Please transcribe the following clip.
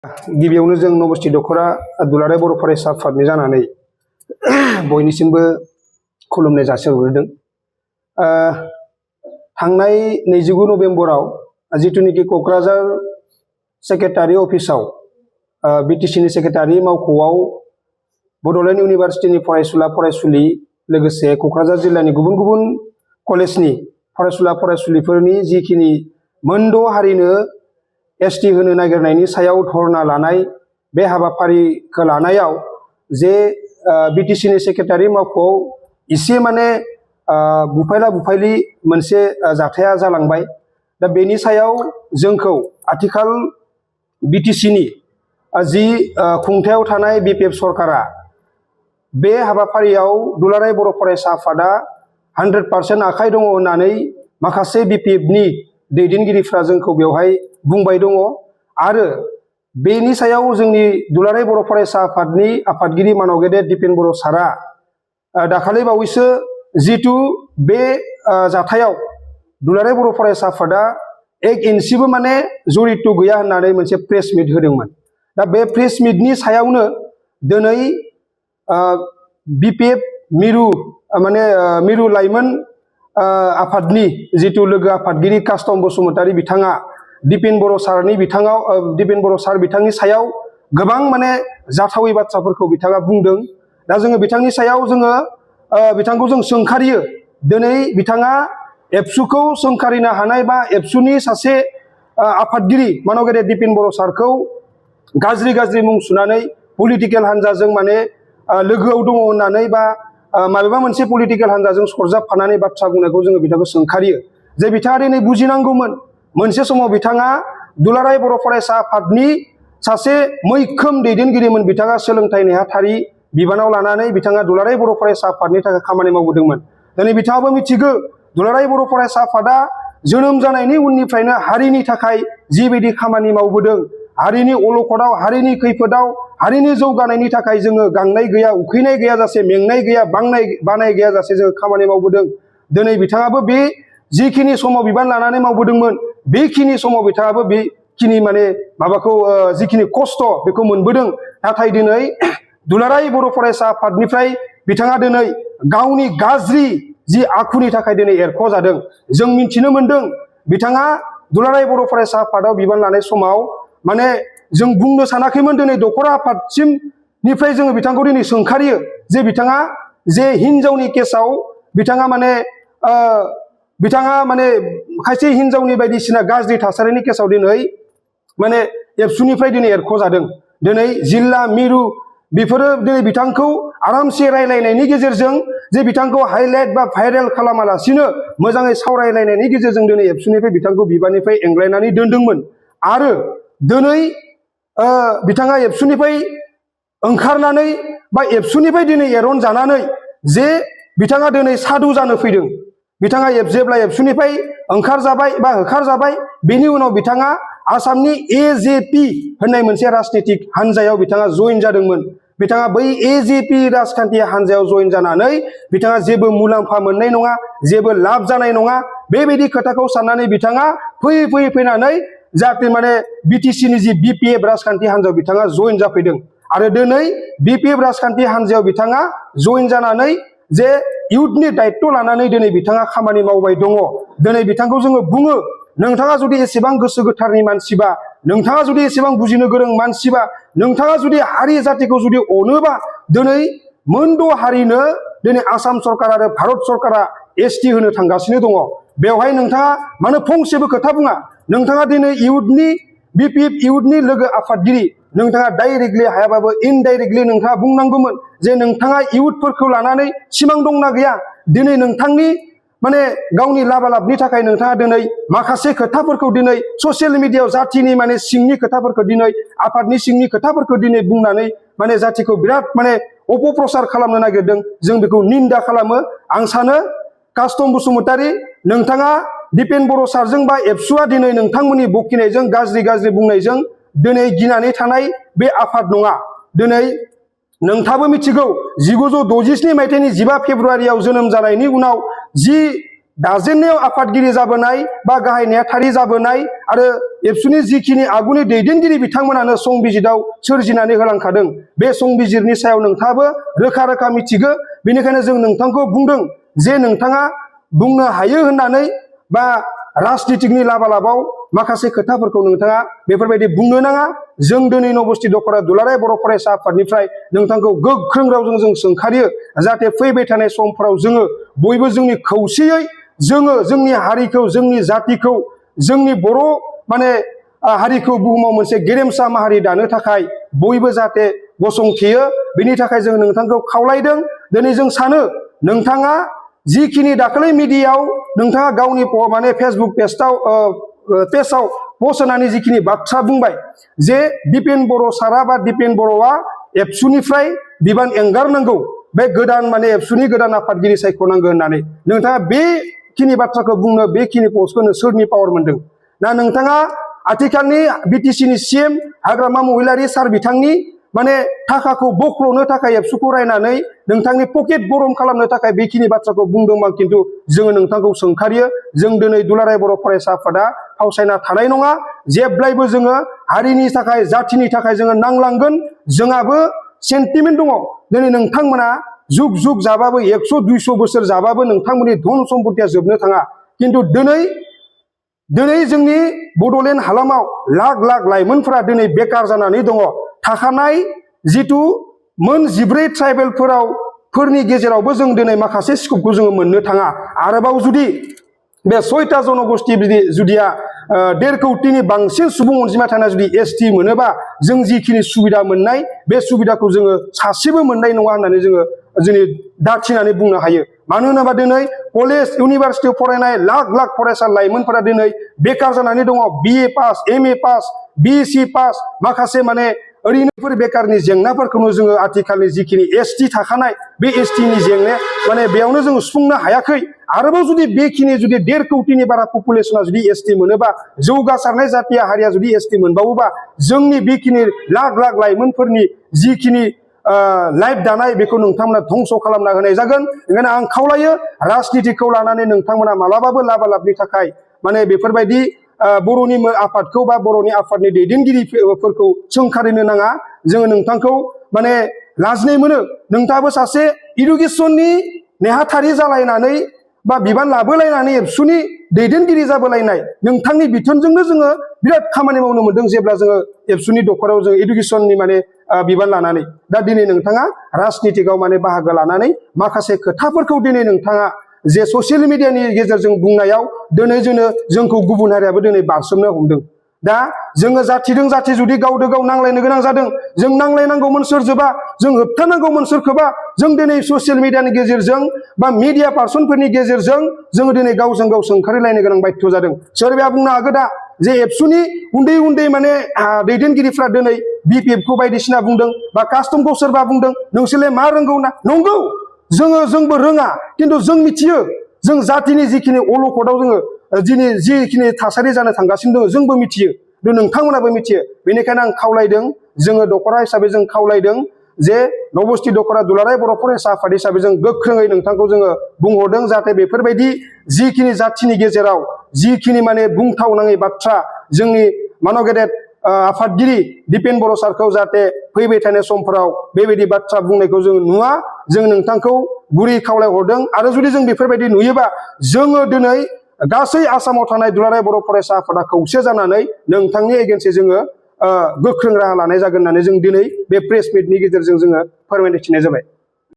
गिबियावनो जों नबस्थि दखरा दुलाराय बर' फरायसा आफादनि जानानै बयनिसिमबो खुलुमनाय जासिहरग्रोदों। थांनाय 29 नभेम्बराव जिथुनिखि क'क्राझार सेक्रेटारि अफिसाव बिटिसिनि सेक्रेटारि मावख'आव बड'लेण्ड इउनिभार्सिटिनि फरायसुला फरायसुलि लोगोसे क'क्राझार जिल्लानि गुबुन गुबुन कलेजनि फरायसुला फरायसुलिफोरनि जिखिनि मोनद' हारिनो एसटि होनो नागिरनायनि सायाव धरना लानाय बे हाबाफारिखौ लानायाव जे बिटिसिनि सेक्रेटारि मावख'आव एसे माने बुफायला बुफायलि मोनसे जाथाया जालांबाय। दा बेनि सायाव जोंखौ आथिखाल बिटिसिनि जि खुंथायाव थानाय बिपिएफ सरकारा बे हाबाफारियाव दुलाराय बर' फरायसा आफादा 100% आखाइ दङ होननानै माखासे बिपिएफनि दैदेनगिरिफ्रा जोंखौ बेवहाय बुंबाय दङ आरो बेनि सायाव जोंनि दुलाराय बर' फरायसा आफादनि आफादगिरि मानव गेदेर दिपेन बर' सारा दाखालि बावैसो जितु बे जाथायाव दुलाराय बर' फरायसा आफादा 1 इन्सिबो माने जड़ित गैया होननानै मोनसे प्रेस मिट होदोंमोन। दा बे प्रेस मिटनि सायावनो दिनै बिपिएफ मिरु लाइमोन आफादनि जितु लोगो आफादगिरि कास्टम बसुमतारी बिथाङा दिपेन बर' सार बिथांनि सायाव गोबां माने जाथावै बाथ्राफोरखौ बिथाङा बुंदों। दा जोङो बिथांनि सायाव जोङो बिथांखौ जों सोंखारियो। दिनै बिथाङा एबसुखौ सोंखारिनो हानाय बा एबसुनि सासे आफादगिरि मानव गेदेर दिपेन बर' सारखौ गाज्रि मुं सुनानै पलिटिकेल हान्जाजों माने लोगोआव दङ होननानै बा माबेबा मोनसे पलिटिकेल हान्जाजों सरजाबफानानै बाथ्रा बुंनायखौ जोङो बिथांखौ सोंखारियो जे बिथाङा दिनै बुजिनांगौमोन। मोनसे समाव बिथाङा दुलाराय बर' फरायसा आफादनि सासे मैखोम दैदेनगिरिमोन। बिथाङा सोलोंथाइ नेहाथारि बिबानाव लानानै बिथाङा दुलाराय बर' फरायसा आफादनि थाखाय खामानि मावबोदोंमोन। दिनै बिथाङाबो मिथिगौ दुलाराय बर' फरायसा आफादा जोनोम जानायनि उननिफ्रायनो हारिनि थाखाय जिबायदि खामानि मावबोदों, हारिनि अलखदाव, हारिनि खैफोदाव, हारिनि जौगानायनि थाखाय जोङो गांनाय गैया, उखैनाय गैयाजासे, मेंनाय गैया, बानाय गैयाजासे जोङो खामानि मावबोदों। दिनै बिथाङाबो बे जिखिनि समाव बिबान लानानै मावबोदोंमोन बेखिनि समाव बिथाङाबो बेखिनि माने माबाखौ जिखिनि खस्थ' बेखौ मोनबोदों। नाथाय दिनै दुलाराय बर' फरायसा आफादनिफ्राय बिथाङा दिनै गावनि गाज्रि जि आखुनि थाखाय दिनै एरख' जादों। जों मिथिनो मोनदों बिथाङा दुलाराय बर' फरायसा आफादाव बिबान लानाय समाव माने जों बुंनो सानाखैमोन। दिनै दखरा आफादसिमनिफ्राय जोङो बिथांखौ दिनै सोंखारियो जे बिथाङा जे हिनजावनि केसाव बिथाङा माने खायसे हिनजावनि बायदिसिना गाज्रि थासारिनि केसाव दिनै माने एबसुनिफ्राय दिनै एरख' जादों। दिनै जिल्ला मिरु बेफोरो दिनै बिथांखौ आरामसे रायलायनायनि गेजेरजों जे बिथांखौ हाइलाइट बा भाइरेल खालामालासिनो मोजाङै सावरायलायनायनि गेजेरजों दिनै एबसुनिफ्राय बिथांखौ बिबाननिफ्राय एंग्लायनानै दोनदोंमोन। आरो दिनै बिथाङा एबसुनिफ्राय ओंखारनानै बा एबसुनिफ्राय दिनै एरन जानानै जे बिथाङा दिनै साधु जानो फैदों। बिथाङा जेब्ला एबसुनिफ्राय ओंखारजाबाय बा होखारजाबाय बेनि उनाव बिथाङा आसामनि एजेपि होननाय मोनसे राजनितिक हान्जायाव बिथाङा जइन जादोंमोन। बिथाङा बै एजेपि राजखान्थि हान्जायाव जइन जानानै बिथाङा जेबो मुलाम्फा मोननाय नङा, जेबो लाब जानाय नङा, बेबायदि खोथाखौ साननानै बिथाङा फैनानै जाहाथे माने बिटिसिनि जि बिपिएफ राजखान्थि हान्जायाव बिथाङा जइन जाफैदों। आरो दिनै बिपिएफ राजखान्थि हान्जायाव बिथाङा जइन जानानै जे इउथनि दायित्व लानानै दिनै बिथाङा खामानि मावबाय दङ। दिनै बिथांखौ जोङो बुङो नोंथाङा जुदि एसेबां गोसो गोथारनि मानसिबा, नोंथाङा जुदि एसेबां बुजिनो गोरों मानसिबा, नोंथाङा जुदि हारि जातिखौ जुदि अनोबा दिनै मोनद' हारिनो दिनै आसाम सरकार आरो भारत सरकारा एसटि होनो थांगासिनो दङ। बेवहाय नोंथाङा मानो फंसेबो खोथा बुङा? नोंथाङा दिनै बिपिएफ इउथनि लोगो आफादगिरि, नोंथाङा डाइरेक्टलि हायाबाबो इनडाइरेक्टलि नोंथाङा बुंनांगौमोन जे नोंथाङा इउथफोरखौ लानानै सिमां दंना गैया? दिनै नोंथांनि माने गावनि लाबालाबनि थाखाय नोंथाङा दिनै माखासे खोथाफोरखौ दिनै ससियेल मिडियायाव जातिनि माने सिंनि खोथाफोरखौ दिनै आफादनि सिंनि खोथाफोरखौ दिनै बुंनानै माने जातिखौ बिराद माने अपप्रचार खालामनो नागिरदों। जों बेखौ निन्दा खालामो। आं सानो कास्टम बसुमतारी नोंथाङा दिपेन बर' सारजों बा एबसुआ दिनै नोंथांमोननि बकिनायजों गाज्रि बुंनायजों दिनै गिनानै थानाय बे आफाद नङा। दिनै नोंथाङाबो मिथिगौ 1967 मायथाइनि 15 फेब्रुवारियाव जोनोम जानायनि उनाव जि दाजेननायाव आफादगिरि जाबोनाय बा गाहाय नेहाथारि जाबोनाय आरो एबसुनि जिखिनि आगुनि दैदेनगिरि बिथांमोनानो संबिजिराव सोरजिनानै होलांखादों। बे संबिजिरनि सायाव नोंथाङाबो रोखा रोखा मिथिगौ। बेनिखायनो जों नोंथांखौ बुंदों जे नोंथाङा बुंनो हायो होननानै बा राजनितिकनि लाबालाबाव माखासे खोथाफोरखौ नोंथाङा बेफोरबायदि बुंनो नाङा। जों दिनै नबस्थि दख'रा दुलाराय बर' फरायसा आफादनिफ्राय नोंथांखौ गोख्रों रावजों जों सोंखारियो जाहाथे फैबाय थानाय समफोराव जोङो बयबो जोंनि खौसेयै जोङो जोंनि हारिखौ, जोंनि जातिखौ, जोंनि बर' हारिखौ बुहुमाव मोनसे गेरेमसा माहारि दानो थाखाय बयबो जाहाथे गसंथेयो। बेनि थाखाय जों नोंथांखौ खावलायदों। दिनै जों सानो नोंथाङा जिखिनि दाखालै मिडियायाव नोंथाङा गावनि फेसबुक पेजआव पस्ट होनानै जिखिनि बाथ्रा बुंबाय जे दिपेन बर' सारा बा दिपेन बर'आ एबसुनिफ्राय बिबान एंगारनांगौ, बे गोदान एबसुनि गोदान आफादगिरि सायख'नांगौ होननानै नोंथाङा बेखिनि बाथ्राखौ बुंनो, बेखिनि पस्टखौ सोरनि पावार मोनदों? ना नोंथाङा आथिखालनि बिटिसिनि सिएम हाग्रामा महिलारि सार बिथांनि थाखाखौ बख्ल'नो थाखाय एबसुखौ रायनानै नोंथांनि पकेट गरम खालामनो थाखाय बेखिनि बाथ्राखौ बुंदोंबा खिन्थु जोङो नोंथांखौ सोंखारियो। जों दिनै दुलाराय बर' फरायसा आफादा फावसायना थानाय नङा। जेब्लायबो जोङो हारिनि थाखाय, जाथिनि थाखाय जोङो नांलांगोन। जोंहाबो सेन्टिमेन्ट दङ। दिनै नोंथांमोना जुग जुग जाबाबो 100-200 बोसोर जाबाबो नोंथांमोननि धन सम्पतिया जोबनो थाङा। खिन्थु दिनै जोंनि बड'लेण्ड हालामाव लाख लाख लाइमोनफोरा दिनै बेकार जानानै दङ। थाखानाय जिथु मोन 14 ट्राइबेलफोरनि गेजेरावबो जों दिनै माखासे स्कपखौ जोङो मोननो थाङा। आरोबाव जुदि बे 6टा जनगोष्ठी जुदिया 1.5 कौटिनि बांसिन सुबुं अनजिमा थानाय जुदि एसटि मोनोबा जों जिखिनि सुबिदा मोननाय बे सुबिदाखौ जोङो सासेबो मोननाय नङा होननानै जोङो दाथिनानै बुंनो हायो। मानो होनोबा दिनै कलेज इउनिभारसिटियाव फरायनाय लाख लाख फरायसा लाइमोनफोरा दिनै बेकार जानानै दङ। BA pass, MA pass, BSc pass, माखासे ओरैनोफोर बेकारनि जेंनाफोरखौनो जोङो आथिखालनि जिखिनि एसटि थाखानाय बे एसटिनि जेंनाया बेयावनो जोङो सुफुंनो हायाखै। आरोबाव जुदि बेखिनि 1.5 कौटिनि बारा पपुलेसना जुदि एसटि मोनोबा, जौगासारनाय जातीय हारिया जुदि एसटि मोनबावोबा जोंनि बेखिनि लाख लाख लाइमोनफोरनि जिखिनि लाइफ दानाय बेखौ नोंथांमोना धंस' खालामना होनाय जागोन। ओंखायनो आं खावलायो राजनितिखौ लानानै नोंथांमोना मालाबाबो लाबालाबनि थाखाय बेफोरबायदि बर'नि आफादखौ बा बर'नि आफादनि दैदेनगिरिफोरखौ सोंखारिनो नाङा। जोङो नोंथांखौ लाजिनाय मोनो। नोंथाङाबो सासे इडुकेसननि नेहाथारि जालायनानै बा बिबान लाबोलायनानै एबसुनि दैदेनगिरि जाबोलायनाय नोंथांनि बिथोनजोंनो जोङो बिराद खामानि मावनो मोनदों जेब्ला जोङो एबसुनि दखराव जों इडुकेसननि बिबान लानानै। दा दिनै नोंथाङा राजनितिकआव बाहागो लानानै माखासे खोथाफोरखौ दिनै नोंथाङा जे ससियेल मिडियानि गेजेरजों बुंनायाव दिनै जोंखौ गुबुन हारियाबो दिनै बारसोमनो हमदों। दा जोङो जाथिजों जाथि जुदि गावजों गाव नांलायनो गोनां जादों, जों नांलायनांगौमोन सोरजोंबा, जों होबथानांगौमोन सोरखौबा। जों दिनै ससियेल मिडियानि गेजेरजों बा मिडिया पार्सनफोरनि गेजेरजों जोङो दिनै गावजों गाव सोंखारिलायनो गोनां बाध्य जादों। सोरबाया बुंनो हागौ दा जे एबसुनि उन्दै उन्दै दैदेनगिरिफ्रा दिनै बिपिएफखौ बायदिसिना बुंदों बा कास्टमखौ सोरबा बुंदों, नोंसोरलाय मा रोंगौ ना? नंगौ, जोंबो रोङा, खिन्थु जों मिथियो। जों जातिनि जिखिनि अलखदाव जोङो जिखिनि थासारि जानो थांगासिनो दङ जोंबो मिथियो, नोंथांमोनाबो मिथियो। बेनिखायनो आं खावलायदों, जोङो दखरा हिसाबै जों खावलायदों जे नबस्थि दखरा दुलाराय बर' फरायसा आफाद हिसाबै जों गोख्रोङै नोंथांखौ जोङो बुंहरदों जाहाथे बेफोरबायदि जिखिनि जाथिनि गेजेराव जिखिनि बुंथावनाङै बाथ्रा जोंनि मानगेदेर आफादगिरि दिपेन बर' सारखौ जाहाथे फैबाय थानाय समफोराव बेबायदि बाथ्रा बुंनायखौ जों नुवा, जों नोंथांखौ गुरै खावलायहरदों। आरो जुदि जों बेफोरबायदि नुयोबा जोङो दिनै गासै आसामाव थानाय दुलाराय बर' फरायसा आफादा खौसे जानानै नोंथांनि एगेन्स्टै जोङो गोख्रों राहा लानाय जागोन होननानै जों दिनै बे प्रेस मिटनि गेजेरजों जोङो फोरमायथिनाय जाबाय।